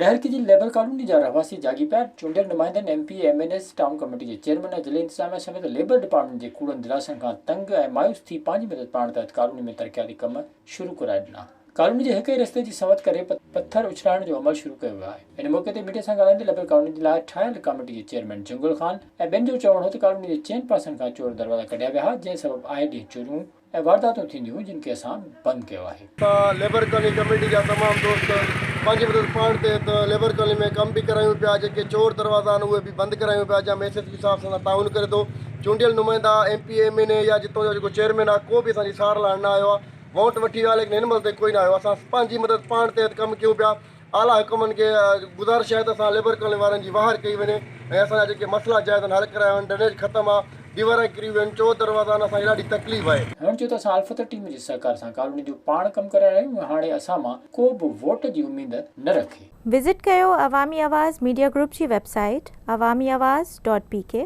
ڏهرڪي جي labour colony جا رهواسي جاڳي پيا، چونڊيل نمائندن M P A, M N As, town committee جي چيئرمين ۽ ضلعي انتظاميا سميت ليبر ڊپارٽمينٽ جي ڪوڙن دلاسن کان تنگ ۽ مايوس ٿي پنهنجي مدد پاڻ تحت ڪالوني ۾ ترقياتي ڪم شروع ڪرائي ڏنا. ڪالوني جي هڪ ئي رستي جي سنوت ڪري پٿر اڇلائڻ جو عمل شروع ڪيو ويو آهي. ان موقعي تي ميڊيا سان ڳالهائيندي ليبر ڪالوني جي لاء ٺاهيل ڪاميٽي جي چيئرمين جنگل خان ۽ ٻين جو چوڻ هو ته ڪالوني جي چئن پاسن کان چور دروازا ڪڍيا ويا ها جنهن سبب آئي ڏينهن چوريون ۽ وارداتون ٿينديون هيون جن کي اسان بند ڪيو آهي. اسان ليبر ڪالوني ڪميٽي جا تمام دوست پنهنجي مدد پاڻ تحت ليبر ڪالوني ۾ ڪم به ڪرايون پيا جيڪي چور دروازا آهن اهي به بند ڪرايون پيا جنهن ۾ ايس ايس پي صاحب سان تعاون ڪري ٿو چونڊيل نمائندا ايم پي ايم اين اي يا جتون جو جيڪو چيئرمين آهي ڪو به اسان جي سار لهڻ نه آيو آهي ووٽ وٺي ويا ليڪن هن مهل تائين ڪوئي نه آيو اسان پنهنجي مدد پاڻ تحت ڪم ڪيون پيا اعليٰ حڪمن کي گذارش آهي ته اسان ليبر ڪالوني وارن جي واهر ڪئي وڃي ۽ اسان جا جيڪي مسئلا جائز آهن حل ڪرايا وڃن ڊرينيج ختم آهي ديواران ڪري ويون آهن چور دروازا آهن اسان کي ڏاڍي تڪليف آهي. هن چيو ته اسان الفتح ٽيم جي سهڪار سان ڪالوني جو پاڻ ڪم ڪرائي رهيا آهيون ۽ هاڻي اسان مان ڪو به ووٽ جي اميد نه رکي. وزٽ ڪيو عوامي آواز ميڊيا گروپ جي website Awami Awaz dot P K.